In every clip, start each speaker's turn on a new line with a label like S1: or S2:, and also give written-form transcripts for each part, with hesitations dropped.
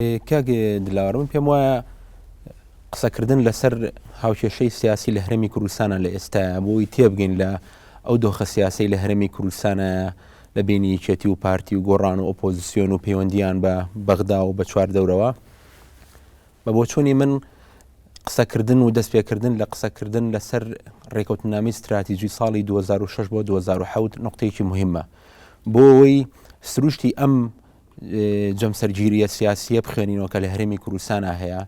S1: کاک دلاوەر من پێم وایە قسەکردن لەسەر هاوکێشەی سیاسی لە هەرێمی کوردستانە لە ئێستایا بۆی تێبگەین لە ئەو دۆخە سیاسی لە هەرێمی کوردستانە لە بینی یەکێتی و پارتی و گۆڕان و ئۆپۆزیسیۆن و پەیوەندیان بە بەغدا و بە چواردەورەوە بە بۆچوونی من قسەکردن و دەستپێکردن لە قسەکردن لەسەر ڕێکەوتنامەی ستراتیجی ساڵی 2006 بۆ 2007 نقطەیەکی مهمە بۆ ئەوەی سروشتی ئەم جەمسەرگیرییە سیاسییە بخوێنینەوە کە لە هەرێمی کوردستانا هەیە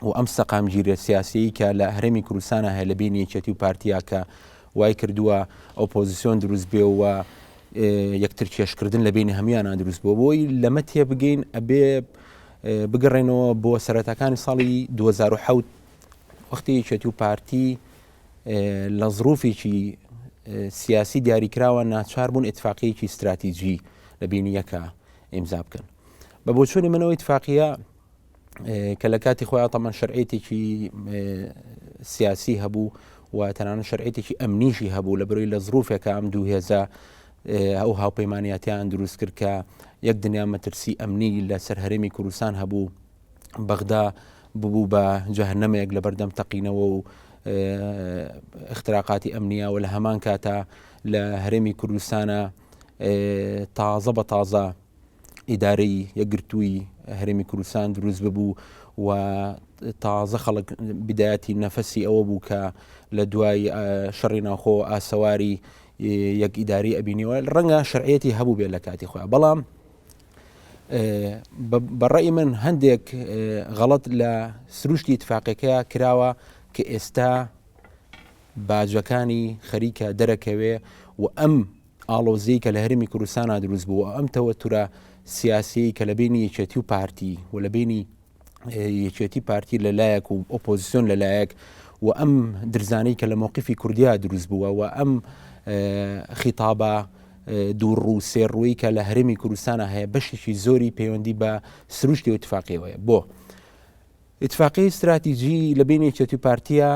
S1: و ئەم سەقامگیریە سیاسیی کە لە هەرێمی کوردستانا هەیە لە بینی یەکێتی و پارتیا کە وای کردووە ئۆپۆزیسیۆن دروست بێ و یەکتر کێشکردن لە بینی هەمویانان دروست بووە بۆی لەمە تێبگەین ئەبێ بگەڕێنەوە بۆ سەرەتاکانی ساڵی 2007 وەختی یەکێتی و پارتی لە زروفێکی سیاسی دیاریکراوە ناچار بوون ئیتفاقیەکی ستراتیجی لە بینی یەکە ئیمزا بکەن بە بۆچوونی منەوە ئیتفاقیە کە لە کاتی خۆیان تەمان شەرعێتێکی سیاسی هەبوو و تەنانە شەرعێتێکی ئەمنیشی هەبوو لە بەرەوەی لە زروفێکە ئەم دوو هێزە ئەو هاوپەیمانیاتیان دروست کرد کە یەک دنیا مەترسی ئەمنی لەسەر هەرێمی کوردستان هەبوو بەغدا ببوو بە جەهەنەمێک لە بەردەم تەقینەوە و اختراقاتی ئەمنیە و لە هەمان کاتا لە هەرێمی کوردستانە تازە بە تازە ئیدارەی یەکگرتووی هەرێمی کوردستان دروست ببوو و تازە خەڵک بدایەتی نەفەسی ئەوە بوو کە لە دوای شەڕی ناوخۆ ئاسەواری یەک ئیداری ئەبینیەوە ڕەنگە شەرعەتی هەبوو بێ لە کاتی خۆیان بەڵام بە ڕەئی من هەندێک غەڵەت لە سروشتی ئیتفاقەکەیا کراوە کە ئێستا باجەکانی خەریکە دەرەکەوێ و ئەم ئاڵۆزیی کە لە هەرێمی کوردستانە دروست بوو ئەم تەوەتورە سیاسیی کە لە بینی یەکێتی و پارتی و لە بینی یەکێتی پارتی لە لایەک و ئۆپۆزیسیۆن لە لایەک و ئەم درزانەی کە لە مەوقفی کوردیا دروست بووە و ئەم خیتابە دووڕوو و سێڕووی کە لە هەرێمی کوردستانە هەیە بەشێکی زۆری پەیوەندی بە سروشتی ئیتفاقیەوەیە بۆ ئیتفاقی استراتیجی لە بینی یەکێتی پارتیە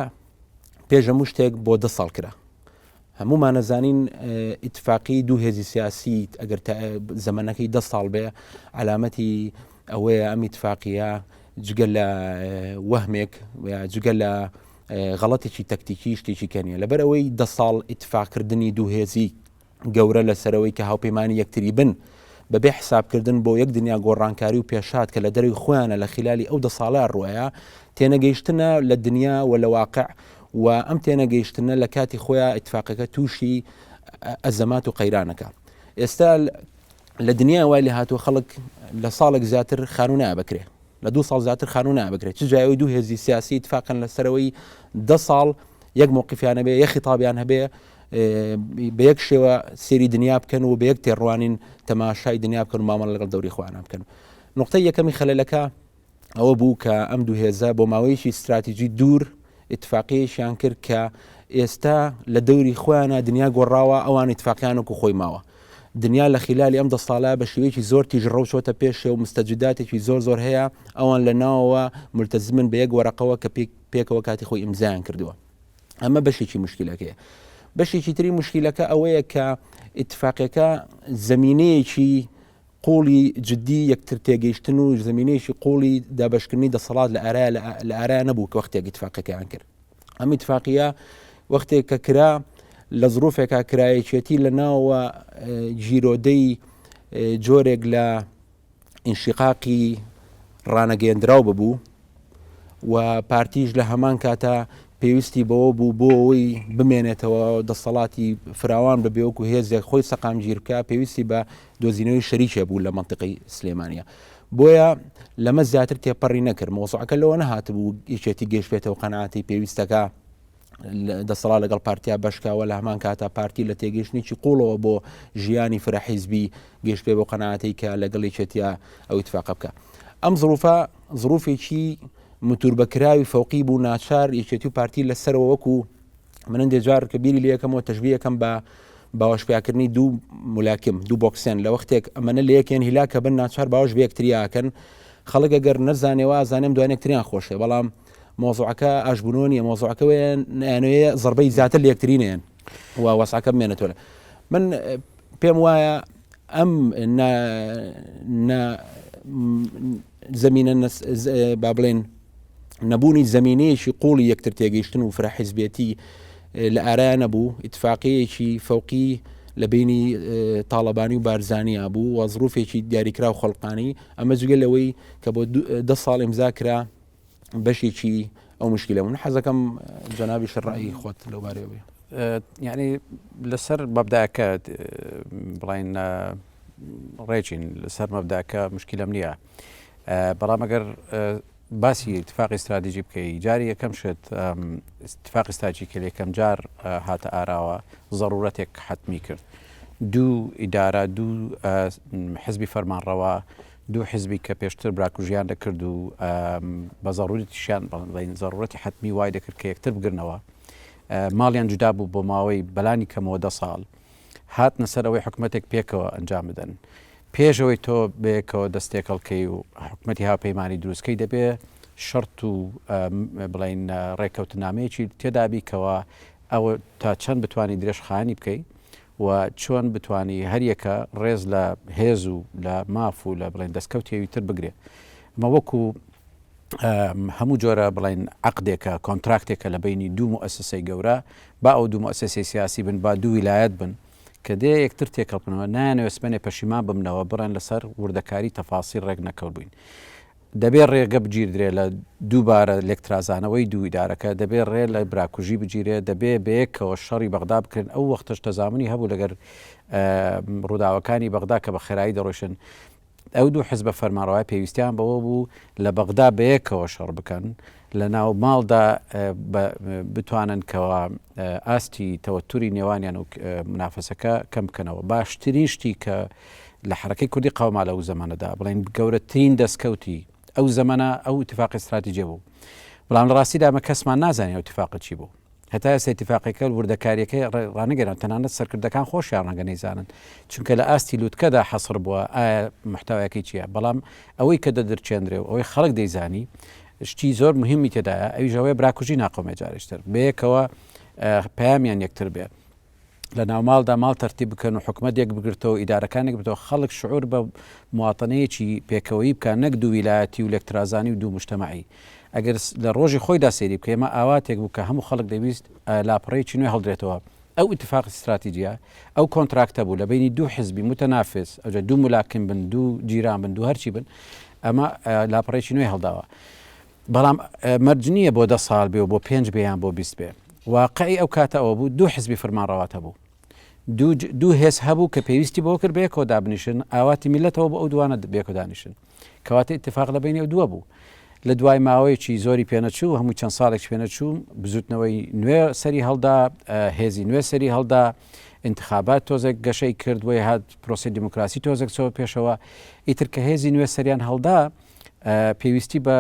S1: پێش هەموو شتێک بۆ دە ساڵ کرا هەموومان ئەزانین ئیتفاقی دوو هێزی سیاسی ئەگەر زەمەنەکەی دە ساڵ بێ علامەتی ئەوەیە ئەم ئیتفاقیە جگە لە وەهمێک جگە لە غەڵەتێکی تەکتیکی شتێکی کە نییە لەبەر ئەوەی دە ساڵ ئیتفاقکردنی دوو هێزی گەورە لەسەرەوەی کە هاوپەیمانی یەکتری بن بەبێ حسابکردن بۆ یەک دنیا گۆڕانکاری و پێشهات کە لە دەرەوەی خۆیانە لە خیلالی ئەو دە ساڵە ڕوایە تێنەگەیشتنە لە دنیا و لە واقع و ئەم تێنەگەیشتنە لە کاتی خۆیان ئیتفاقەکە تووشی ئەزەمات و قەیرانەکە ئێستا لە دنیا وای لە هاتووە خەڵک لە ساڵێک زیاتر خانوو نابکرێ لە دوو ساڵ زیاتر خانوو نابکرێت چ جایەوەی دوو هێزی سیاسی اتفاقن لەسەرەوەی دە ساڵ یەک موقفیان هەبێ یەک خیتابیان هەبێ بە یەک شێوە سێری دنیا بکەن و بە یەک تێڕوانین تەماشای دنیا بکەن و مامەڵە لەگەڵ دەوری خۆیان بکەن نقطەی یەکەمی خەلەلەکە ئەوە بوو کە ئەم دوو هێزە بۆ ماوەیەکی استراتیجی دوور اتفاقیەیەکیان کرد کە ئێستا لە دەوری خۆیانە دنیا گۆڕاوە ئەوان اتفاقیان وەکو خۆی ماوە دنیا لە خلالی ئەم دە ساڵە بە شێوەیەکی زۆر تیژڕەو چۆتە پێشێ و مستەجداتێکی زۆر زۆر هەیە ئەوان لە ناوەوە ملتەزمن بە یەک وەرەقەوە کە پێکەوە کاتی خۆی ئیمزایان کردووە ئەمە بەشێکی مشکلەکەیە بەشێکی تری مشکلەکە ئەوەیە کە ئیتفاقەکە زمینەیەکی قوڵی جدی یەکتر تێگەیشتن و زمینەیەکی قوڵی دابشکردنی دەسەڵات لە ئارا لە ئارا نەبوو کە وەختێک ئیتفاقەکەیان کرد ئەم ئیتفاقیە وەختێک کە کرا لە زروفێکا کرایەکێتی لە ناوە گیرۆدەی جۆرێک لە ئینشیقاقی ڕانەگەیەندراو ببوو و پارتیش لە هەمان کاتا پێویستی بەوە بوو بۆ ئەوەی بمێنێتەوە دەسەڵاتی فراوان ببێ وەکو هێزێک خۆی سەقامگیر بکە پێویستی بە دۆزینەوەی شەریکێ بوو لە منطقی سلێمانە بۆیە لەمە زیاتر تێپەڕی نەکرد مۆزعەکە لەوە نەهاتبوو یەکێتی گەشتێتەوە قەناعەتی پێویستەکە دەسەڵات لەگەڵ پارتیا بەشکاوە لە هەمان کاتا پارتی لە تێگەیشتنێکی قوڵەوە بۆ ژیانی فرە حیزبی گەشت پێ بۆ قەناعەتی کە لەگەڵ یەکێتیا ئەو ئیتفاقە بکە ئەم زروفە زروفێکی متوربەکراوی فەوقی بوو ناچار یەکێتی و پارتی لەسەرەوە وەکو من هەندێ جار کە بیری لەکەمەوە تەشبیەکەم بە باوەشپیاکردنی دوو ملاکم دوو بۆکسێن لە وەختێک ئەمەە لە یەکێن هیلاکە بن ناچار باوەش بە یەکتریاکەن خەڵک ئەگەر نەزانێ وا ئەزانێم دوان یەکتریان خۆشێ بەڵام مۆزوعەکە ئاشبوونەوە نییە مۆزوعەکە وێنەیە زربەی زیاتر لە یەکتری نێن و وەسعەکە بمێنێتەوە من پێم وایە ئەم زمینە با بڵێن نەبوونی زمینەیەکی قوڵی یەکتر تێگەیشتن و فرە حیزبێتی لە ئارا نەبوو ئیتفاقیەکی فەوقی لە بینی تاڵەبانی و بارزانیا بوو و زروفێکی دیاریکراو خەڵقانی ئەمە جگە لەوەی کە بۆ دە ساڵ ئیمزا کرا بەشێکی ئەو مشکلە من حەزەکەم جەنابی شڕایی خۆت لەو بارەیەوە بێ.
S2: یعنی لەسەر مەبداکە بڵین ڕێکین لەسەر مەبداکە مشکلەم نییە بەڵام ئەگەر باسی اتفاقی استراتیژی بکەی جاری یەکەم شت اتفاقی استراتیژی کە یەکەم جار هاتە ئاراوە ضرورەتێک حتمی کرد دوو ئیدارە دوو حزبی فەرمانڕەوا دوو حزبی کە پێشتر براکوژیان دەکرد و بە زەڕورەتیشیان بڵێین زەڕورەتی حەتمی وای دەکرد کە یەکتر بگرنەوە ماڵیان جودا بوو بۆ ماوەی بەلانی کەمەوە دە ساڵ هاتنە سەر ئەوەی حکومەتێک پێکەوە ئەنجام بدەن پێشەوەی تۆ بەیەکەوە دەستێکەڵکەی و حکومەتی هاوپەیمانی دروستکەی دەبێ شەرت و بڵین ڕێککەوتنامەیەکی تێدابی کەەوە ئەوە تا چەند بتانی درێژخانی بکەیت و چۆن بتوانی هەریەکە ڕێز لە هێز و لە ماف و لە بڵێن دەستکەوتی ئەوی تر بگرێ. ئەمە وەکو هەموو جۆرە بڵێن عەقدێکە، کۆنتراکتێکە لە بەینی دوو موئەسەسەی گەورە، با ئەو دوو موئەسەسەی سیاسی بن، با دوو ویلایەت بن، کە دێ یەکتر تێکەڵ بنەوە، نایانەوێ سبەینێ پەشیمان ببنەوە، بڕێن لەسەر وردەکاری تەفاسیل ڕێک نەکەوتبووین. دەبێ ڕێگە بگیردرێ لە دووبارە لێکترازانەوەی دوو ئیدارەکە، دەبێ ڕێ لە براکوژی بگیرێ، دەبێ بەیەکەوە شەڕی بەغدا بکرێن، ئەو وەختەش تەزامونی هەبوو لەگەر ڕووداوەکانی بەغدا کە بە خێرایی دەڕۆیشتن. ئەو دوو حزبە فەرمانڕەوایە پێویستیان بەوە بوو لە بەغدا بەیەکەوە شەڕ بکەن، لە ناو ماڵدا بتوانن کەوا ئاستی تەوەتوری نێوانیان و منافەسەکە کەم بکەنەوە. باشترین شتی کە لە حەرەکەی کوردی قەوما لەو زەمەنەدا بڵێن گەورەترین دەستکەوتی ئەو زەمەنە ئەو اتفاقی استراتیجی بوو بەڵام لە ڕاستیدا ئەمە کەسمان نازانین ئەو اتفاقە چی بوو هەتا ئێستا اتفاقەکە وردەکاریەکەی ڕانەگەران تەنانەت سەرکردەکان خۆشیان ڕەنگە نەیزانن چونکە لە ئاستی لوتکەدا حەسر بووە ئایا محتوایەکەی چییە بەڵام ئەوەی کە دەدرچێنرێ و ئەوەی خەڵک دەیزانی شتی زۆر مهمی تێدایە ئەویش ئەوەیە براکوژی ناقۆمێ جارێکتر بەیەکەوە پەیامیان یەکتر بێ لە ناوماڵدا ماڵ تەرتیب بکەن و حکومەت یەک بگرتەوە ئیدارەکان یەک بگرتەوە خەڵک شعور بە مواتەنەیەکی پێکەوەیی بکا نەک دوو ویلایەتی و لێکترازانی و دوو مجتەمەعی ئەگەر لە ڕۆژی خۆیدا سەیری بکەی ئێمە ئاواتێک بوو کە هەموو خەڵک دەویست لاپەڕەیەکی نوێ هەڵدرێتەوە ئەو ئیتفاق استراتیجیە ئەو کۆنتراکتە بوو لە بینی دوو حزبی متەنافس ئەوجا دوو ملاکم بن دوو جیران بن دوو هەرچی بن ئەمە لاپەڕەیەکی نوێ هەڵداوە بەڵام مەرج نییە بۆ دە ساڵ بێ و بۆ پێنج بێ یان بۆ 20 بێ. واقعی ئەو کاتە ئەوە بوو دوو حزبی فرمانڕەوات هەبوو. دوو دوو هێز هەبوو کە پێویستی بەوە کرد بەیەکەوە دابنیشن، ئاواتی میللەتەوە بۆ ئەو دووانە بەیەکەوە دانیشن. کەواتە ئیتفاق لە بەینی ئەو دووە بوو. لە دوای ماوەیەکی زۆری پێنەچوو، هەمووی چەند ساڵێکی پێنەچوو، بزووتنەوەی نوێ سەری هەڵدا، هێزی نوێ سەری هەڵدا، ئینتخابات تۆزێک گەشەی کرد، وەی هات پرۆسەی دیموکراسی تۆزێک چۆوە پێشەوە. ئیتر کە هێزی نوێ سەریان هەڵدا، پێویستی بە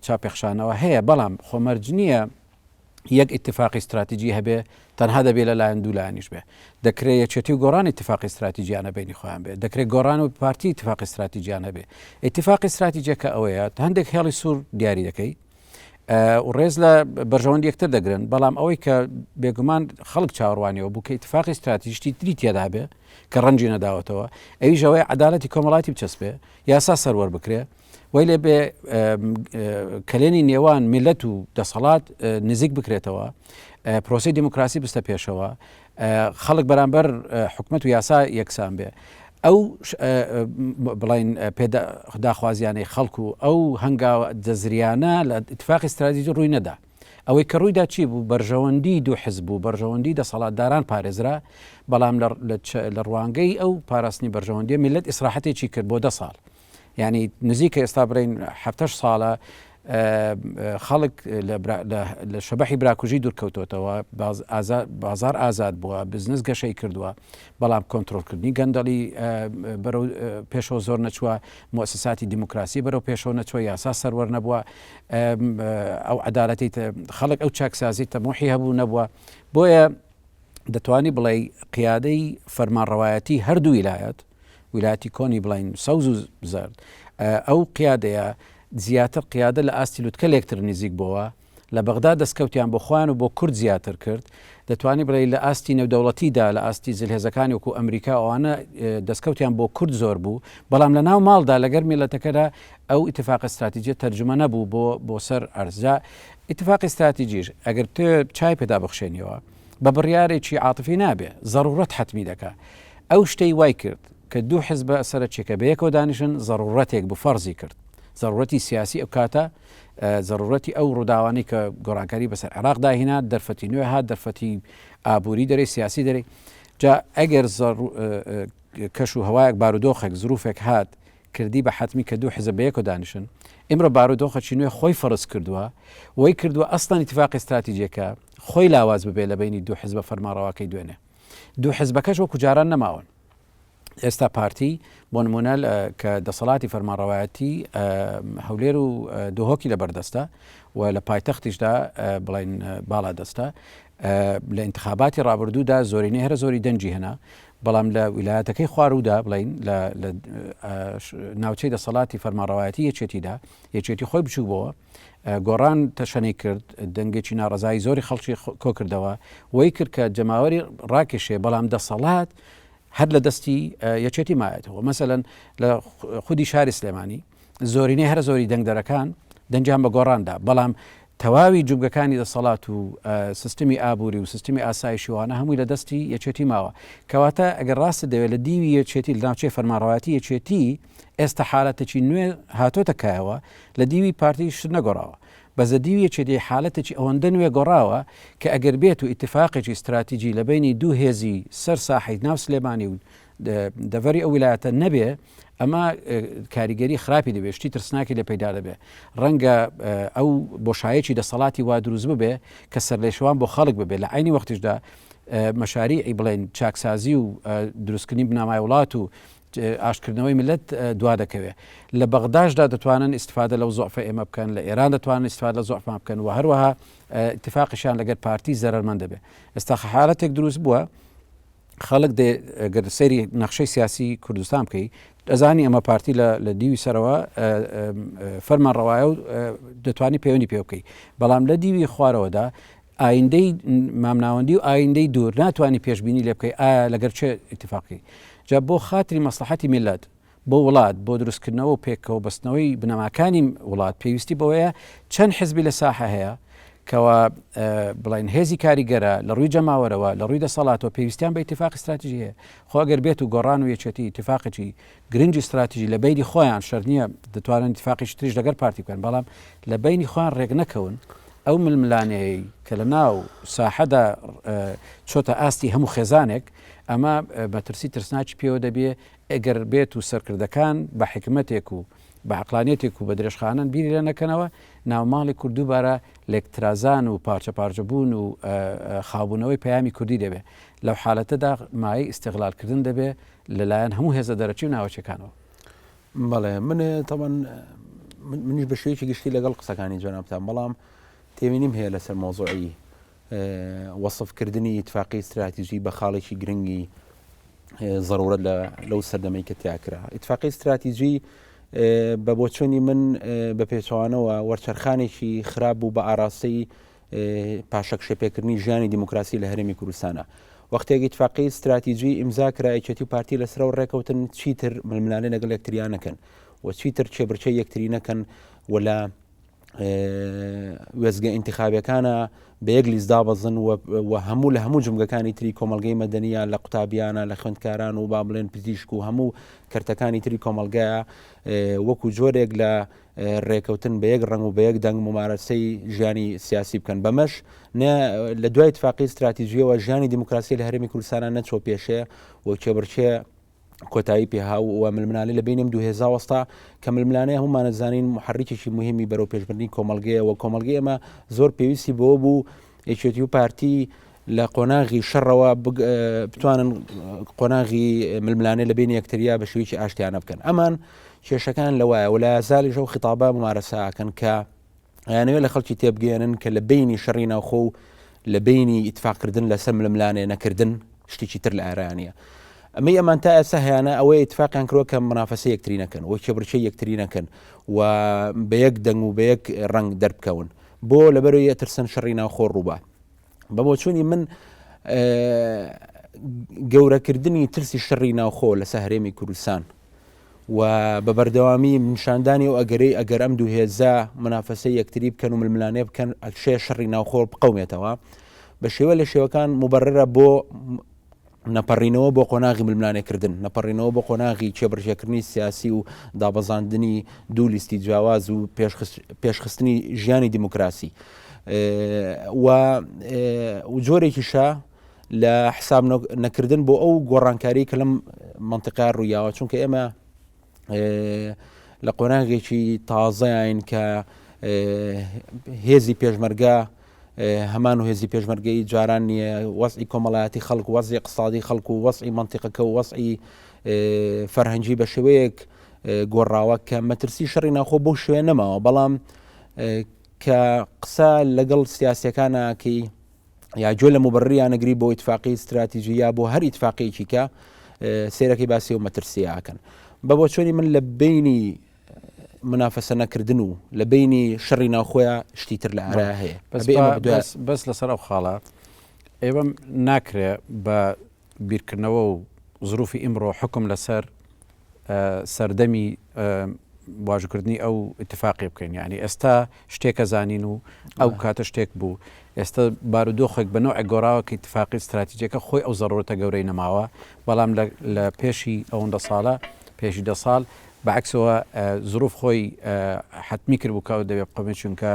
S2: چاپێخشانەوە هەیە، بەڵام خۆ مەرج نییە یەک ئیتفاقی استراتیجی هەبێ تەنها دەبێ لەلایەن دوو لایەنیش بێ دەکرێت یەکێتی و گۆڕان ئیتفاقی استراتیجیانە بینی خۆیان بێ دەکرێت گۆڕان و پارتی ئیتفاقی استراتیجیان هەبێ ئیتفاقی استراتیجەکە ئەوەیە هەندێک هێڵی سوور دیاری دەکەی و ڕێز لە بەرژەوەندی یەکتر دەگرن بەڵام ئەوەی کە بێگومان خەڵک چاوەڕوانیەوە بوو کە ئیتفاقی استراتیژی تری تێدا بێ کە ڕەنجی نەداوەتەوە ئەویش ئەوەیە عەدالەتی کۆمەڵاتی بچەسپێ یاسا سەروەر بکرێ وای لێ بێ کەلێنی نێوان میلەت و دەسەڵات نزیک بکرێتەوە پرۆسی دیموکراسی بستە پێشەوە خەڵک بەرامبەر حکومەت و یاسا یەکسان بێ ئەو بڵین داخوازیانەی خەڵک و ئەو هەنگاوە جەزریانە لە اتفاقی استراتیژی ڕووی نەدا ئەوەی کە ڕوویدا چی بوو بەرژەوەندی دوو حزب و بەرژەوەندی دەسەڵاتداران پارێزرا بەڵام لە ڕوانگەی ئەو پاراستنی بەرژەوەندی میلەت ئیسراحەتێکی کرد بۆ دە ساڵ یعنی نزیکە ئێستا بڵێین حەفتەش ساڵە خەڵک لە شەبەحی براکوژی دوورکەوتۆتەوە بازار ئازاد بووە بزنس گەشەی کردووە بەڵام کۆنتترۆلکردنی گەندەڵی بەرەو پێشەوە زۆر نەچووە موسساتی دیموکراسی بەرەو پێشەوە نەچووە یاسا سەروەر نەبووە ئەو عدالەتی خەڵک ئەو چاکسازی تەموحی هەبوو نەبووە بۆیە دەتوانی بڵێ قیادەی فەرمانڕەوایەتی هەردوو ویلایەت ویلایەتی کۆنی بڵین سەوز و زەرد ئەو قیادەیە زیاتر قیادە لە ئاستی لوتکە لێکتر نزیک بۆوە. لە بەغدا دەستکەوتیان بۆ خۆیان و بۆ کورد زیاتر کرد، دەتوانی بڵێی لە ئاستی نێودەوڵەتیدا لە ئاستی زلهێزەکانی وەکو ئەمریکا ئەوانە دەستکەوتیان بۆ کورد زۆر بوو، بەڵام لە ناو ماڵدا لەگەر میللەتەکەدا ئەو ئیتفاقە ستراتیجیە تەرجومە نەبوو بۆ بۆ سەر ئەرز. جا ئیتفاقی ستراتیجیش ئەگەر بتەوێ چای پێدا بخشێنیەوە بە بڕیارێکی عاتفی نابێ، زەڕوڕەت حەتمی دەکا. ئەو شتەی وای کرد کە دوو حزبە سەرەکیەکە بەیەکەوە دانیشن زەڕوڕەتێک بوو فەرزی کرد. زەڕوڕەتی سیاسی ئەو کاتە زەڕوڕەتی ئەو ڕووداوانەی کە گۆڕانکاری بەسەر عێراقدا هینا، دەرفەتی نوێ هات، دەرفەتی ئابووری دەرێ، سیاسی دەرێ. جا ئەگەر کەش و هەوایەک بارودۆخێک زروفێک هات کردی بە حەتمی کە دوو حزب بەیەکەوە دانیشن، ئیمڕۆ بارودۆخەکی نوێ خۆی فەرز کردووە، وەی کردووە ئەسڵەن ئیتفاقی ستراتیجیەکە خۆی لاواز ببێ لە بەینی دوو حزبە فەرمانڕەواکەی دوێنێ. دوو حزبەکەش وەکو جاران نەماون. ئێستا پارتی بۆ نمونە کە دەسەڵاتی فەرمانڕەوایەتی هەولێر و دهۆکی لە بەردەستە و لە پایتەختیشدا بڵین باڵا دەستە لە انتخاباتی ڕابردوودا زۆرینەی هەرە زۆری دەنگی هێنا بەڵام لە ویلایەتەکەی خوارودا بڵین لە ناوچەی دەسەڵاتی فەرمانڕەوایەتی یەکێتیدا یەکێتی خۆی بچوو بۆوە گۆڕان تەشەنەی کرد دەنگێکی ناڕەزایی زۆری خەڵکی کۆکردەوە وەی کرد کە جەماوەری ڕاکێشێ بەڵام دەسەڵات هەر لە دەستی یەکێتی مایەتەوە مەسەلەن لە خودی شاری سلێمانی زۆرینەی هەرە زۆری دەنگدەرەکان دەنگیان بە گۆڕاندا بەڵام تەواوی جومگەکانی دەسەڵات و سیستمی ئابووری و سیستمی ئاسایشی وانە هەمووی لە دەستی یەکێتی ماوە کەواتە ئەگەر ڕاستت دەوێت لە دیوی یەکێتی لە ناوچەی فەرمانڕەوایەتی یەکێتی ئێستا حالەتێکی نوێ هاتۆتە کایەوە لە دیوی پارتی شت نەگۆڕاوە بەس لە دیوی یەکێتی حالەتێکی ئەوەندە نوێ گۆڕاوە کە ئەگەر بێت و ئیتفاقێکی ستراتیجی لە بەینی دوو هێزی سەر ساحەی ناو سلێمانی و دەڤەری ئەو ویلایەتە نەبێ ئەمە کاریگەری خراپی دەبێت شتی ترسناکی لە پەیدا دەبێ ڕەنگە ئەو بۆشایەکی دەسەڵاتی وا دروست ببێ کە سەرلێشوان بۆ خەڵک ببێ لە عینی وەختیشدا مەشاریعی بڵێن چاکسازی و دروستکردنی بنامای وڵات و ئاشتکردنەوەی ملت دوا دەکەوێت لە بەغداشدا دەتوانن ئیسفادە لەو زۆفە ئێمە بکەن لە ئێران دەتوانن ئیسفادە لە زۆفمان بکەن و هەروەها اتفاقیشان لەگەر پارتی زەرمەند دەبێت ئێستا حالەتێک دروست بووە خەڵک دێ گەر سەیری نەخشەی سیاسی کوردستان بکەی ئەزانی ئەمە پارتی لە دیوی سەرەوە فەرمان ڕەوایە و دەتوانی پەیوەندی پێ بکەی بەڵام لە دیوی خوارەوەدا ئایندەی مامناوەندی و ئایندەی دوور ناتوانانی پێشبینی لێ بکەی ئایا لەگەر چێ ئیتفاقی جا بۆ خاتری مەسلحەتی میلەت بۆ وڵات، بۆ دروستکردنەوە و پێکەوە بەستنەوەی بنەماکانی وڵات پێویستی بەوەیە چەند حزبی لە ساحە هەیە کەوا بڵین هێزی کاریگەرە لە ڕووی جەماوەرەوە لە ڕووی دەسەڵاتەوە پێویستیان بە ئیتفاق استراتیژی هەیە خۆ ئەگەر بێت و گۆڕان و یەکێتی ئیتفاقێکی گرنگی استراتیژی لە بینی خۆیان شەر نییە دەتوانن ئیتفاقی تریش لەگەر پارتی بکەن بەڵام لە بینی خۆیان ڕێک نەکەون ئەو ململانێی کە لە ناو ساحەدا چۆتە ئاستی هەموو خێزانێک ئەمە مەترسی ترسناکی پێوە دەبێ ئەگەر بێت و سەرکردەکان بە حیکمەتێک و بە عەقڵانیەتێک و بە درێژخانەن بیری لێ نەکەنەوە، ناوماڵی کورد دووبارە لێکترازان و پارچە پارچە بوون و خاوبوونەوەی پەیامی کوردی دەبێ. لەو حالەتەدا مایەی ئیستیغلالکردن دەبێ لە لایەن هەموو هێزە دەرەکی و ناوەکیەکانەوە.
S1: بەڵێ من تەبعەن منیش بە شێوەیەکی گشتی لەگەڵ قسەکانی جەنابتان بەڵام تێبینیم هەیە لەسەر مەوزوعی وەسفکردنی ئیتفاقی ستراتیژی بە خاڵێکی گرنگی زەرورەت لە لەو سەردەمەی کە تیاکرا ئیتفاقی ستراتیژی بە بۆچوونی من بە پێچەوانەوە وەرچەرخانێکی خراپ بوو بە ئاراستەی پاشەکشە پێکردنی ژیانی دیموکراسی لە هەرێمی کوردستانە وەختێک ئیتفاقی ستراتیژی ئیمزا کرا یەکێتی و پارتی لەسەر و ڕێکەوتن چیتر ململانێ لەگەڵ یەکتریان نەکەن و چیتر کێبرکێی یەکتری نەکەن و لە وێستگە ئینتخابیەکانە بە یەک لیست دابەزن و هەموو لە هەموو جمگەکانی تری کۆمەلگەی مەدەنیە لە قوتابیانە لە خوێندکاران و با بڵێن پزیشک و هەموو کەرتەکانی تری کۆمەلگایە وەکو جۆرێک لە ڕێکەوتن بە یەک ڕنگ و بە یەک دەنگ ممارەسەی ژیانی سیاسی بکەن بەمەش لە دوای اتفاقی استراتیژیەوە ژیانی دیموکراسی لە هەرێمی کوردستانە نەچۆ پێشێ و کێبڕکێ کۆتایی پێها و ململانێ لە بینم دوو هێزا وەستا کە ململانێ هەموومانە زانین محرکێکی مهمی بەرەو پێشبردنی کۆمەڵگەیە و کۆمەڵگەی ئێمە زۆر پێویستی بۆ بوو یەکێتی و پارتی لە قۆناغی شەڕەوە بتوانن قۆناغی ململانێ لە بین یەکتریا بە شێوەیەکی ئاشتیانە بکەن ئەمان کێشەکان لەوایە ولا زالیش ئەو خیتابە ممارەساکەن کە ئەیانەوێت لە خەڵکی تێبگەیەنن کە لە بینی شەڕی ناوخۆ و لە بینی ئیتفاقکردن لەسەر ململانێ نەکردن شتێکی تر لە ئارانیە ئەمەی ئەمان تا ئێستا هەیانە ئەوەی ئیتفاقیان کردوە کە منافەسە یەکتری نەکەن و کێبڕکێی یەکتری نەکەن و بە یەک دەنگ و بە یەک ڕەنگ دەربکەون. بۆ لەبەرەوەی ئەترسن شەڕی ناوخۆ ڕووبا. بە بۆچوونی من گەورەکردنی ترسی شەڕی ناوخۆ لەسەر هەرێمی کوردستان و بە بەردەوامی نیشاندانی و ئەگەرەی ئەگەر ئەم دوو هێزە منافەسەی یەکتری بکەن و ململانێ بکەن ئەکشێ شەڕی ناوخۆ بقەومێتەوە بە شێوە لە شێوەکان مبەررە بۆ نەپەڕینەوە بۆ قۆناغی ململانێکردن، نەپەڕینەوە بۆ قۆناغی کێبڕکێکردنی سیاسی و دابەزاندنی دوو لیستی جیاواز و پێشخستنی ژیانی دیموکراسی و جۆرێکیشە لە حساب نەکردن بۆ ئەو گۆڕانکاری کە لەم منطقا ڕوویاوە چونکە ئێمە لە قۆناغێکی تازەین کە هێزی پێشمەرگە هەمان و هێزی پێشمەرگەی جاران نییە وەزعی کۆمەڵایەتی خەڵک وەزعی اقتصادی خەڵک و وەزعی مەنتیقەکە و وەزعی فەرهەنگی بە شێوەیەک گۆڕاوە کە مەترسی شەڕی ناخۆ بەو شوێ نەماوە بەڵام کە قسە لەگەڵ سیاسەکانەکەی یا گوێ لە مبڕریان نەگری بۆ ئیتفاقی استراتیژی یا بۆ هەر ئیتفاقیەکی کە سێرەکەی باسی و مەترسیاکەن بە بۆچۆنی من لە بینی منافەسە نەکردن و لە بینی شەڕی ناوخۆیان شتی تر لە ئارا هەیە
S2: بەس لەسەر ئەو خاڵە ئێوە ناکرێ بە بیرکردنەوە و زروفی ئیمڕۆ حکم لەسەر سەردەمی واژوکردنی ئەو اتفاقی بکەین یعنی ئێستا شتێکە زانین و ئەو کاتە شتێک بوو ئێستا بارودۆخێک بە نەوعێک گۆڕاوە کە اتفاقی استراتیجەکە خۆی ئەو زەڕورەتە گەورەی نەماوە بەڵام لە پێشی ئەوەندە ساڵە پێشی دە ساڵ بەعکسەوە زروف خۆی حتمی کرد بوو کە دەبێ بقەمێ چونکە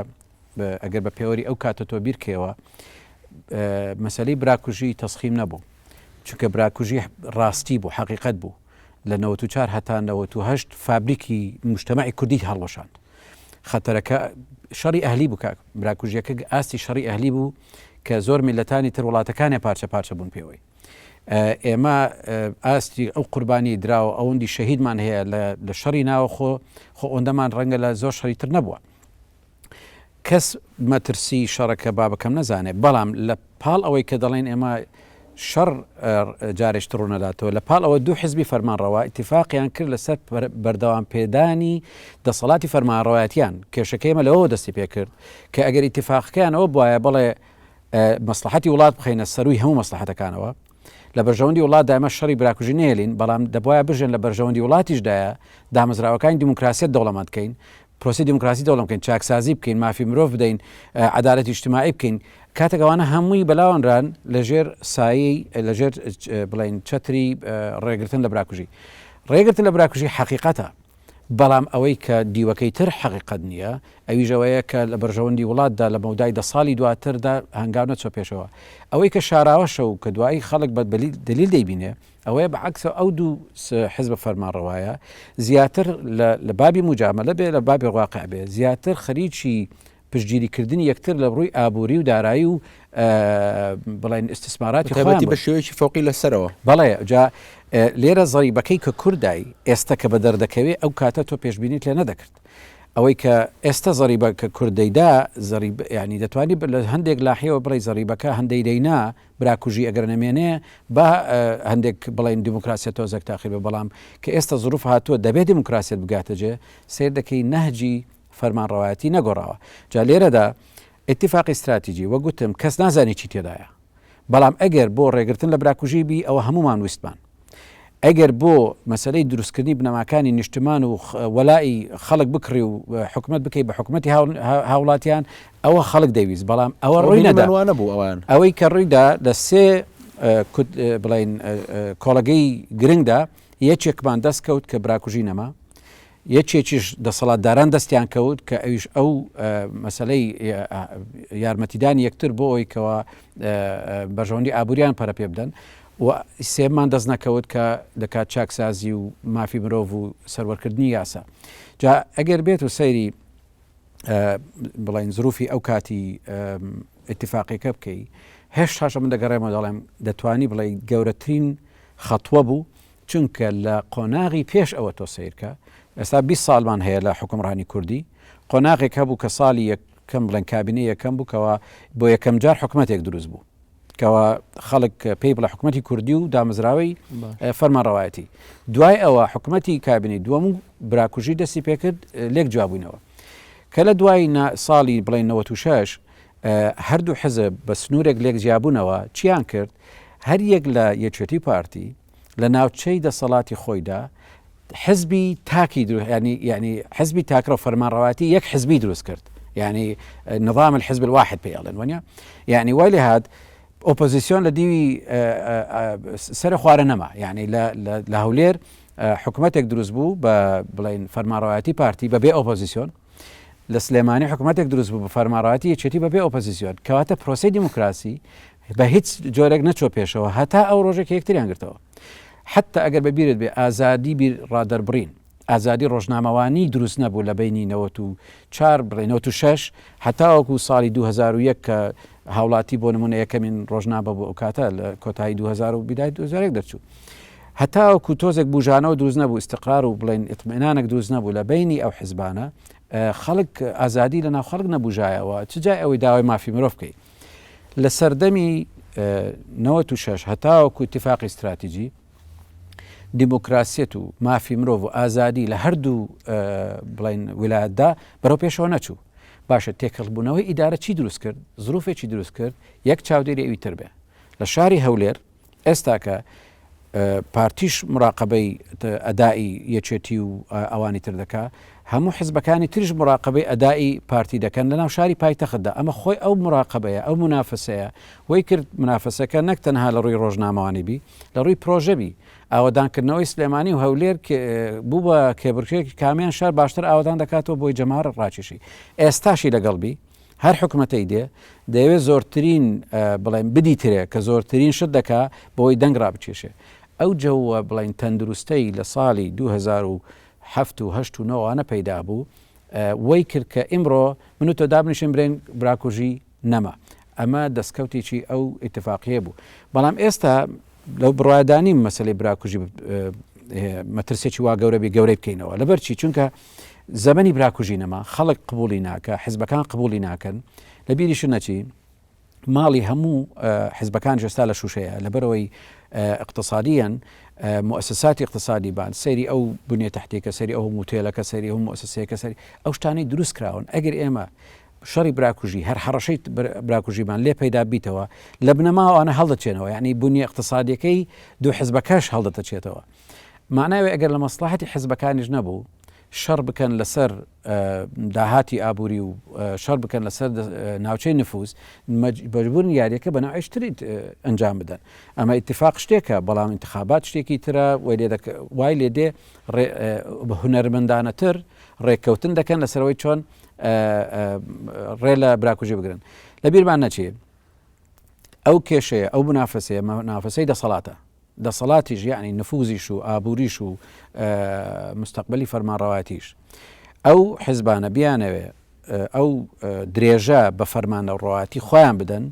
S2: ئەگەر بە پێوەری ئەو کاتە تۆ بیرکەوە مەسلەی براکوژی تەسخیم نەبوو چونکە براکوژی ڕاستی بوو حقیقت بوو لە 94 هەتا 98 فابریکی مجتمعی کوردی هەڵوەشاند خەتەرەکە شەڕی ئەهلی بوو کاک براکوژیەکە ئاستی شەڕی ئەهلی بوو کە زۆر میلەتانی تر وڵاتەکانیان پارچە پارچە بوون پێوەی ئێمە ئاستی ئەو قوربانی دراوە ئەوەندی شەهیدمان هەیە لە شەڕی ناوەخۆ خۆ ئەوەندەمان ڕەنگە لە زۆر شەڕی تر نەبووە کەس مەترسی شەڕەکە با بەکەم نەزانێت بەڵام لە پاڵ ئەوەی کە دەڵێن ئێمە شەڕ جارێش تڕ نەداتەوە لە پاڵ ئەوە دوو حزبی فەرمانڕەوا ئیتفاقیان کرد لەسەر بەردەوام پێدانی دەسەڵاتی فەرمانڕەوایەتیان کێشەکەی ئێمە لەوەوە دەستی پێکرد کە ئەگەر ئیتفاقەکەیان ئەوە بوایە بڵێ مەسلحەتی وڵات بخەینە سەروی هەموو مەسلحەتەکانەوە لە بەرژەوەندی وڵاتدا ئێمە شەڕی براکوژی نێلین بەڵام دەبواە بژێن لە بەرژەوەندی وڵاتیشدایە دامەزراوەکانی دیموکراسیەت دەوڵەمەند کەین پرۆسی دیموکراسی دەوڵەم بکەین چاکسازی بکەین مافی مرۆڤ بدەین عدالەتی اجتماعی بکەین کاتێک ئەوانە هەمووی بەلاوەنران لەژێر سایەی لەژێر بڵین چەتری ڕێگرتن لە براکوژی ڕێگرتن لە براکوژی حەقیقەتە بەڵام ئەوەی کە دیوەکەی تر حەقیقەت نییە ئەویش ئەوەیە کە لە بەرژەوەندی وڵاتدا لە مەودای دە ساڵی دواتردا هەنگاو نەچوە پێشەوە ئەوەی کە شاراوەشە و کە دوایی خەڵک بە دلیل دەیبینێ ئەوەیە بە عەکسەوە ئەو دوو حزبە فەرمانڕەوایە زیاتر لە بابی موجامەلە بێ لە بابی واقع بێ زیاتر خەریکی پشتگیری کردنی یەکتر لە ڕووی ئابووری و دارایی و بڵێن ئیستیسماراتی خۆیان
S1: بە شێوەیەکی فەوقی لەسەرەوە.
S2: بەڵێ جا لێرە زەریبەکەی کە کوردای ئێستا کە بە دەردەکەوێ ئەو کاتە تۆ پێشبینیت لێ نەدەکرد ئەوەی کە ئێستا زەریبە کە کورد دەیدا زەریب ینی دەتوانی لە هەندێک لاحیەوە بڵێ زەریبەکە هەندەی دەینا براکوژی ئەگەر نەمێنێ با هەندێک بڵێن دیموکراسیەت تۆزێک تاخیر بێ بەڵام کە ئێستا زروف هاتووە دەبێ دیموکراسیەت بگاتە جێ سەیر دەکەی نەهجی فەرمانڕەوایەتی نەگۆڕاوە جا لێرەدا ئیتیفاقی ستراتیجی وەک گوتم کەس نازانێ چی تێدایە بەڵام ئەگەر بۆ ڕێگرتن لە براکوژی بی ئەوە هەمومان ویستمان ئەگەر بۆ مەسەلەی دروستکردنی بنەماکانی نیشتمان و وەلائی خەڵک بکڕی و حکومەت بکەی بە حکومەتی هاوڵاتیان ئەوە خەڵک دەیویست بەڵام ئەوە ڕووی نەدا
S1: نەبوو ئەوان
S2: ئەوەی کە ڕوویدا لە سێ بڵین کۆڵەگەی گرنگدا یەکێکمان دەست کەوت کە براکوژی نەما یەکێکیش دەسەڵاتداران دەستیان کەوت کە ئەویش ئەو مەسەلەی یارمەتیدانی یەکتر بۆ ئەوەی کەوا بەرژەوەندی ئابووریان پەرە پێ بدەن و سێمان دەست نەکەوت کە دەکات چاکسازی و مافی مرۆڤ و سەروەرکردنی یاسا جا ئەگەر بێت و سەیری بڵین زروفی ئەو کاتی اتفاقیەکە بکەی هێشتاشە من دەگەڕێمەوە دەڵێم دەتوانی بڵێ گەورەترین خەتوە بوو چونکە لە قۆناغی پێش ئەوە تۆ سەیرکە ئێستا 20 ساڵمان هەیە لە حکومڕانی کوردی قۆناغێک هەبوو کە ساڵی یەکەم بڵێن کابینە یەکەم بوو کەەوە بۆ یەکەم جار حکومەتێک دروست بوو کەوا خەڵک پێی بڵێ حکومەتی کوردی و دامەزراوەی فەرمانڕەوایەتی دوای ئەوە حکومەتی کابینەی دووەم و براکوژی دەستی پێکرد لێک جوابووینەوە. کە لە دوای ساڵی بڵێن 96 هەردوو حزب بە سنوورێک لێک جیابوونەوە چیان کرد هەر یەک لە یەکێتی پارتی لە ناوچەی دەسەڵاتی خۆیدا حزبی تاکی ینی ینی حزبی تاکرە فەرمانڕەواتی یەک حزبی دروست کرد یعنی نظام الحزب الواحد پێ ئەڵێن وەنیە یعنی وای لێ هات ئۆپۆزیسیۆن لە دیوی سەر خوارە نەما یعنی لە هەولێر حکوومەتێک دروست بوو بە بڵین فەرمانڕەوایەتی پارتی بەبێ ئۆپۆزیسیۆن لە سلێمانی حکوومەتێک دروست بوو بە فەرمانڕەوایەتی یەکێتی بەبێ ئۆپۆزیسیۆن کەواتە پرۆسی دیموکراسی بە هیچ جۆرێک نەچۆ پێشەوە هەتا ئەو ڕۆژێک یەکتریان گرتەوە حتا ئەگەر بەبیرت بێ ئازادی بیر ڕادەربڕین ئازادی ڕۆژنامەوانی دروست نەبوو لە بەینی 94 بڵێ 96 هەتاوەکو ساڵی 2001 کە هاوڵاتی بۆ نمونە یەکەمین ڕۆژنامە بوو ئەو کاتە لە کۆتایی 2000 و بیدای 2001 دەرچوو هەتاوەکو تۆزێک بژانەوە دروست نەبوو استقرار و بڵێن اطمئنانێک دروست نەبوو لە بینی ئەو حزبانە خەڵک ئازادی لە ناو خەڵک نەبوژایەوە چ جای ئەوەی داوای مافی مرۆڤ بکەیت لە سەردەمی 96 هەتاوەکو اتفاقی استراتیجی دیموکراسیەت و مافی مرۆڤ و ئازادی لە هەردوو بڵین ویلایەتدا بەرەو پێشەوە نەچوو باشە تێکەڵبوونەوەی ئیدارە چی دروست کرد زروفێکی دروست کرد یەک چاودێری ئەوی تر بێ لە شاری هەولێر ئێستاکە پارتیش مراقبەی ئەدائی یەکێتی و ئەوانی تر دەکا هەموو حزبەکانی تریش مراقبەی ئەدائی پارتی دەکەن لەناو شاری پایتەختدا ئەمە خۆی ئەو مراقبەیە ئەو منافەسەیە وەی کرد منافەسەکە نەک تەنها لە ڕووی ڕۆژنامەوانی بی لە ڕووی پرۆژە بی ئاوەدانکردنەوەی سلێمانی و هەولێر بوو بە کێبڕکێکی کامیان شار باشتر ئاوەدان دەکاتەوە بۆی جەماوەر ڕاکێشی ئێستاشی لەگەڵ بی هەر حکومەتەی دێ دەیەوێت زۆرترین بڵێن بدیترێ کە زۆرترین شت دەکا بۆی دەنگ ڕابکێشێ ئەو جەوە بڵێن تەندروستەی لە ساڵی 2007 و 8 و 9 وانە پەیدا بوو وەی کرد کە ئیمڕۆ من و تۆ دابنیشین برێن براکوژی نەما. ئەمە دەستکەوتێکی ئەو ئیتفاقییە بوو. بەڵام ئێستا لەو بڕوایەدا نیم مەسەلەی براکوژی مەترسێکی وا گەورە بی گەورەی بکەینەوە. لەبەر چی؟ چونکە زەمەنی براکوژی نەما، خەڵک قبوڵی ناکە، حزبەکان قبوڵی ناکەن. لە بیریش نەچی ماڵی هەموو حزبەکان ئێستا لە شوشەیە لەبەرەوەی اقتصادیەن مؤسساتی اقتصادی بان سەیری ئەو بنیە تحتیەکە سەیری ئەو موتێلەکە سەیری ئەو مؤسسەیەکە سەری ئەو شتانەی دروست کراون ئەگەر ئێمە شەڕی براکوژی هەر هەڕەشەی براکوژیمان لێ پەیدا بیتەوە لە بنەماوە ئەوانە هەڵدەچێنەوە یعنی بنیە اقتصادیەکەی دوو حزبەکەش هەڵدەتەچێتەوە معناوێ ئەگەر لە مەسڵەحەتی حزبەکانیش نەبوو شەڕ بکەن لەسەر داهاتی ئابووری و شەڕ بکەن لەسەر ناوچەی نفوز مەجبورن یاریەکە بە ناوێشتری ئەنجام بدەن ئەمە اتفاق شتێکە بەڵام انتخابات شتێکی ترە وای لێ دێ هونەرمەندانەتر ڕێککەوتن دەکەن لەسەرەوەی چۆن ڕێ لە براکوژی بگرن لە بیرمان نەچێ ئەو کێشەیە ئەو منافەسەیە منافەسەی دەسەڵاتە دەسەڵاتیش یعنی نفوزیش و ئابووریش و مستقبلی فەرمانڕەواتیش ئەو حزبانە بیانەوێ ئەو درێژە بە فەرمانە ڕەواتی خۆیان بدەن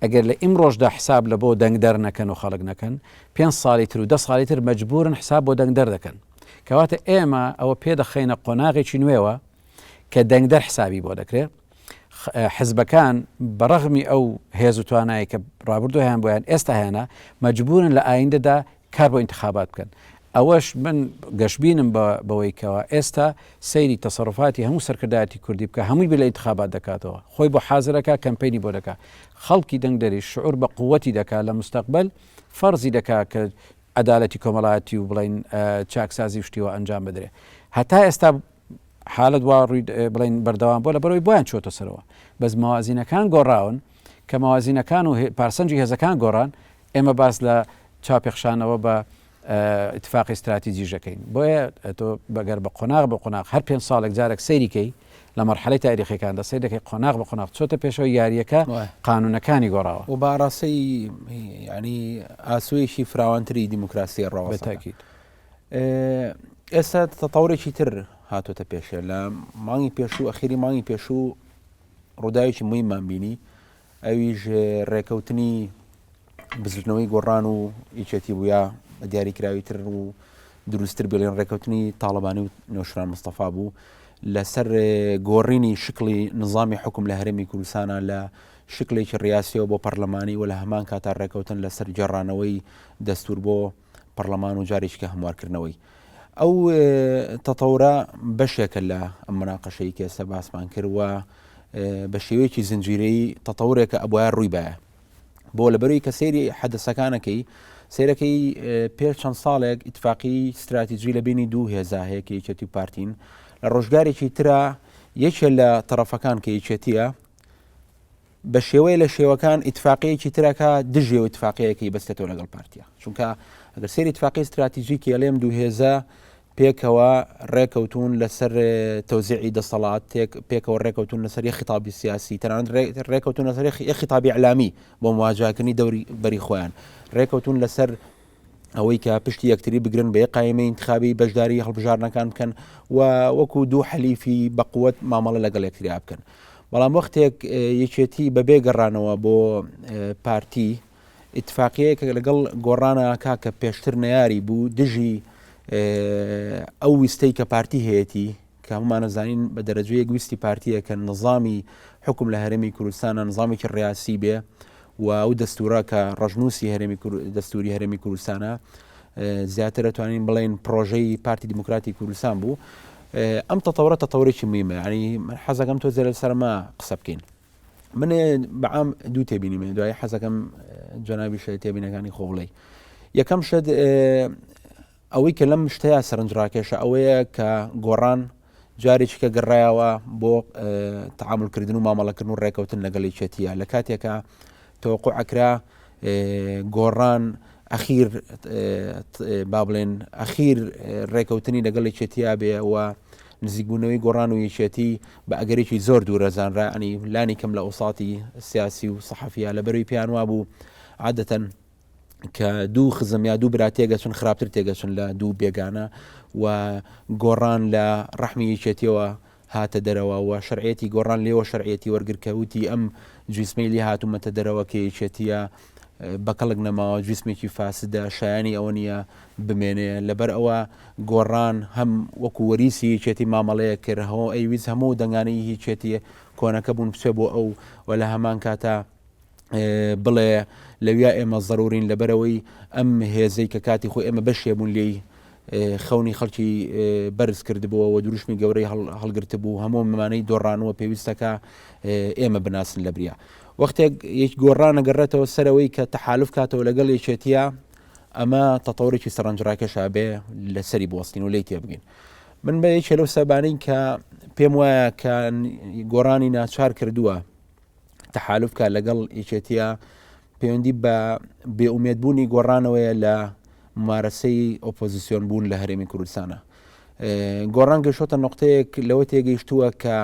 S2: ئەگەر لە ئیمڕۆژدا حساب لە بۆ دەنگدەر نەکەن و خەڵک نەکەن پێ ساڵی تر و دە ساڵی تر مەجبورن حساب بۆ دەنگدەر دەکەن کەواتە ئێمە ئەوە پێدەخەینە قۆناغێکی نوێوە کە دەنگدەر حسابی بۆ دەکرێت حزبەکان بەڕەغمی ئەو هێز و توانایی کە ڕابردوو هەیان بۆیان ئێستا هەیانە مەجبورن لە ئایندەدا کار بۆ ئینتخابات بکەن ئەوەش من گەشببینم بەوەی کەەوە ئێستا سەیری تەسەروفاتی هەموو سەرکردایەتی کوردی بکە هەمووی بیر لە ئینتخابات دەکاتەوە خۆی بۆ حازرەکە کەمپینی بۆ دەکا خەڵکی دەنگدەری شعور بە قووەتی دەکا لە مستەقبل فەرزی دەکا کە عەدالەتی کۆمەڵایەتی و بڵین چاکسازی و شتیوە ئەنجام بدرێ هەتا ئێستا حالت وا ڕووی بڵین بەردەوام بۆ لە بەرەوەی بۆیان چۆتە سەرەوە بەس مەوازینەکان گۆڕاون کە مەوازینەکان و پارسەنجی هێزەکان گۆڕان ئێمە باس لە چاپێخشانەوە بە اتفاقی استراتیجیش دەکەین بۆیە تۆ بەگەر بە قۆناغ بە قۆناغ هەر پێ ساڵێک جارێک سەیریکەی لە مەرحەلەی تاریخیەکاندا سەیر دەکەی قۆناغ بە قۆناغ چۆتە پێشەوە یاریەکە قانونەکانی گۆڕاوە.
S1: و بە ئاراستەی یانی ئاسۆیەکی فراوانتری دیموکراسی ڕەوە.
S2: بەتاکید.
S1: ئێستا تەتەورێکی تر هاتۆتە پێشێ لە مانگی پێشوو ئەخیری مانگی پێشوو ڕووداوێکی مهممان بینی ئەویش ڕێکەوتنی بزوتنەوەی گۆڕان و یەکێتی بوو یا بە دیاریکراوی تر و دروستتر بڵێن ڕێکەوتنی تاڵەبانی و نەوشیروان مستەفا بوو لەسەر گۆڕینی شکڵی نظامی حکوم لە هەرێمی کوردستانە لە شکلێکی ڕیاسیەوە بۆ پەرلەمانی و لە هەمان کاتا ڕێکەوتن لەسەر گێڕانەوەی دەستور بۆ پەرلەمان و جارێکیکە هەموارکردنەوەی. ئەو تەتەورە بەشێکە لە ئەم مناقەشەی کە ئێستا باسمان کرد و بە شێوەیەکی زنجیرەیی تەتەورێکە ئەبواە ڕووی باە بۆ لەبەروی کە سەیری حەدەسەکانەکەی سیرەکەی پێش چەند ساڵێک ئیتفاقی استراتیجی لە بینی دوو هێزا هەیە کە یەکێتی و پارتین لە ڕۆژگارێکی ترا یەکێ لە تەرەفەکان کە یەکێتیە بە شێوەیە لە شێوەکان ئیتفاقیەکی ترەکە دژی و ئیتفاقیەکەی بەستێتەوە لەگەڵ پارتیا چونکە ئەگەر سێری ئیتفاقی استراتیژی کێڵێم دوو هێزە پێکەوە ڕێکەوتون لەسەر تەوزیعی دەسەڵات پێکەوە ڕێکەوتون لەسەر یە خیتابی سیاسی تەنانەت ڕێکەوتون لەسەر یە خیتابی ئیعلامی بۆ مواجهەکردنی دەوری بەری خۆیان ڕێکەوتون لەسەر ئەوەی کە پشتی یەکتری بگرن بە یەک قایمەی ئینتخابی بەشداری هەڵبژاردنەکان بکەن و وەکو دوو حەلیفی بەقوت مامەڵە لەگەڵ یەکتریا بکەن بەڵام وەختێک یەکێتی بەبێ گەڕانەوە بۆ پارتی ئیتفاقیەیەک لەگەڵ گۆڕانە کا کە پێشتر نەیاری بوو دژی ئەو ویستەی کە پارتی هەیەتی کە هەموومان ئەزانین بە دەرەجەیەک ویستی پارتیە کە نظامی حکوم لە هەرێمی کوردستانە نظامێکی ڕیاسی بێ و ئەو دەستورە کە ڕەشنووسی هەرێمی دەستوری هەرێمی کوردستانە زیاتر ئەتوانین بڵێن پرۆژەی پارتی دیموکراتی کوردستان بوو ئەم تەتەورە تەتەورێکی مهمە ینی من حەزەکەم تۆ زێرە سەرما قسە بکەین من بەعام دوو تێبینی من دوای حەزەکەم جەنابی شە تێبینەکانی خۆ بڵێ یەکەم شت ئەوەی کە لەم شتەیا سەرنجڕاکێشە ئەوەیە کە گۆڕان جارێکی کە گەڕایەوە بۆ تەعامولکردن و مامەڵەکردن و ڕێکەوتن لەگەڵ یەکێتیە لە کاتێکا تەوەقوع ئەکرا گۆڕان ئەخیر با بڵێن ئەخیر ڕێکەوتنی لەگەڵ یەکێتیا بێ و نزیکبوونەوەی گۆڕان و یەکێتی بە ئەگەرێکی زۆر دوورە زانرا ئەنی لانی کەم لە ئەوساتی سیاسی و سەحەفیا لەبەروی پێیان وابوو عادەتەن کە دوو خزم یا دوو برا تێگەچن خراپتر تێگەچن لە دوو بێگانە و گۆڕان لە ڕەحمی یەکێتیەوە هاتە دەرەوە و شەرعیەتی گۆڕان لێوە شەرعیەتی وەرگر کە وتی ئەم جیسمەی لێ هاتوومەتە دەرەوە کە یەکێتیە بە کەڵک نەماوە جیسمێکی فاسدە شایانی ئەوە نییە بمێنێ لەبەر ئەوە گۆڕان هەم وەکو وەریسی یەکێتی مامەڵەیە کرد هەموو ئەیویست هەموو دەنگانی یەکێتی کۆنەکە بوون بچێ بۆ ئەو و لە هەمان کاتا بڵێ لەویا ئێمە زەرورین لەبەرەوەی ئەم هێزەی کە کاتی خۆی ئێمە بەشێ بوون لێی خەونی خەڵکی بەرز کردبووەوە و دروشمی گەورەی هەڵگرتبوو هەموو ممانەی دۆڕانوە پێویستەکە ئێمە بناسن لە بریا وەختێک یەک گۆڕانە گەڕێتەوە سەرەوەی کە تەحالف کاتەوە لەگەڵ یەکێتیە ئەمە تەتەورێکی سەرنجڕاکێشا بێ لەسەری بوەستین و لی تێبگەین من بە یەکێ لەو سەبانەی کە پێم وایە کە گۆڕانی ناچار کردووە تەحالف بکات لەگەڵ یەکێتیە پەیوەندی بە بێئومێد بوونی گۆڕانەوەیە لە ممارەسەی ئۆپۆزیسیۆن بوون لە هەرێمی کوردستانە گۆڕان گەشتۆتە نقطەیەک لەوە تێگەیشتووە کە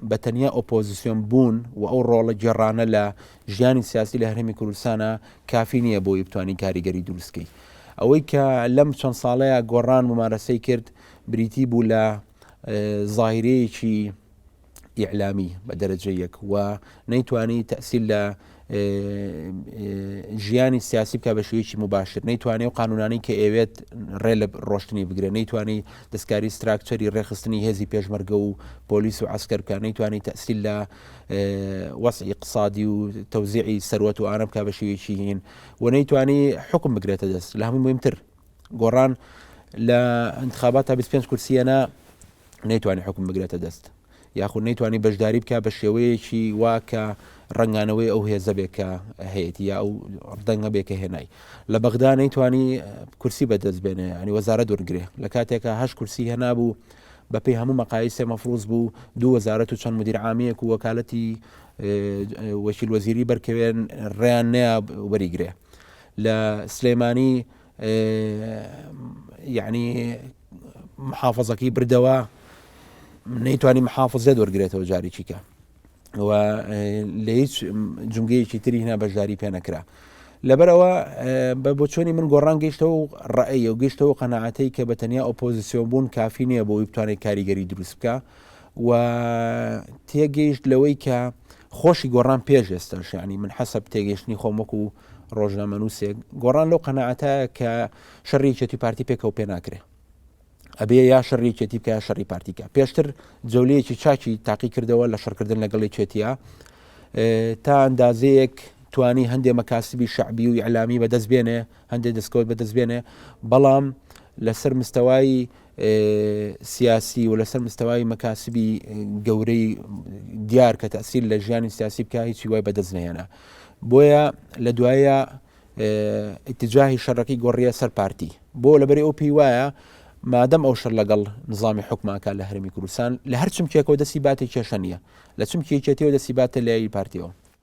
S1: بە تەنیا ئۆپۆزیسیۆن بوون و ئەو ڕۆڵە گێڕانە لە ژیانی سیاسی لە هەرێمی کوردستانە کافی نییە بۆی بتوانین کاریگەری دروستکەی ئەوەی کە لەم چەند ساڵەیە گۆڕان ممارەسەی کرد بریتی بوو لە زاهیرەیەکی ئیعلامی بە دەرەجە یەک و نەیتوانی تەسیل لە ژیانی سیاسی بکە بە شێوەیەکی مباشر نەیتوانێ و قانونانی کە ئەوێت ڕێ لە ڕۆشتنی بگرێ نەیتوانی دەستکاری ستراکچەری ڕێخستنی هێزی پێشمەرگە و پۆلیس و عسکەر بکە نەیتوانی تەسیل لە وەزعی اقتصادی و تەوزیعی سەروەت و ئانە بکە بە شێوەیەکی هین و نەیتوانی حکم بگرێتە دەست لە هەموو مهمتر گۆڕان لە انتخابات تا 25 کورسیەنە نەیتوانی حکوم بگرێتە دەست یاخود نەیتوانی بەشداری بکە بە شێوەیەکی وا کە ڕەنگانەوەی ئەو هێزە بێ کە هەیەتی یا ئەو دەنگە بێ کە هێنای لە بەغدا نەیتوانی کورسی بەدەست بێنێ ینی وەزارە دوورگرێ لە کاتێکە هەش کورسی هێنابوو بەپێی هەموو مەقایسێ مەفروز بوو دوو وەزارەت و چەند مدیر عامیەک و وەکالەتی وەکیل وەزیری بەرکەوێن ڕێیان نەیا وەریگرێ لە سلێمانی یعنی محافظەکەی بردەوە نەیتوانی محافظێت وەرگێتەوە جارێکیکە و لە هیچ جمگەیەکی تری هنا بەشداری پێ نەکرا لەبەرەوە بە بۆچۆنی من گۆڕان گەیشتەوە و ڕەئەیە و گەیشتەوە قەنەعەتەی کە بە تەنیا ئۆپۆزیسیۆن بوون کافی نییە بۆی بتوانێت کاریگەری دروست بکە و تێگەیشت لەوەی کە خۆشی گۆڕان پێش ئێستاش یعنی من حەسەب تێگەیشتنی خۆم وەکو ڕۆژنامەنووسێک گۆڕان لەو قەناعەتایە کە شەڕی یەکێتی پارتی پێکەوە پێ ناکرێ ئەبێ یا شەڕی یەکێتی بکە یا شەڕی پارتی کە پێشتر جەولەیەکی چاکی تاقی کردەوە لە شەڕکردن لەگەڵ یەکێتیە تا ئەندازەیەک توانی هەندێ مەکاسبی شعبی و ئیعلامی بەدەست بێنێ هەندێک دەستکەوت بەدەست بێنێ بەڵام لەسەر مستەوای سیاسی و لەسەر مستەوای مەکاسبی گەورەی دیار کە تەسیر لە ژیانی سیاسی بکە هیچی وای بەدەست نەهێنا بۆیە لە دوایە ئیتجاهی شەڕەکەی گۆڕیە سەر پارتی بۆ لەبەری ئەو پێی وایە مادەم ئەو شەر لەگەڵ نظامی حکوماکە لە هەرمی کوردستان لە هەر چمکێکەوە دەستی باتێ کێشە نییە لە چمکی یەکێتیەوە دەستی باتە لای پارتیەوە.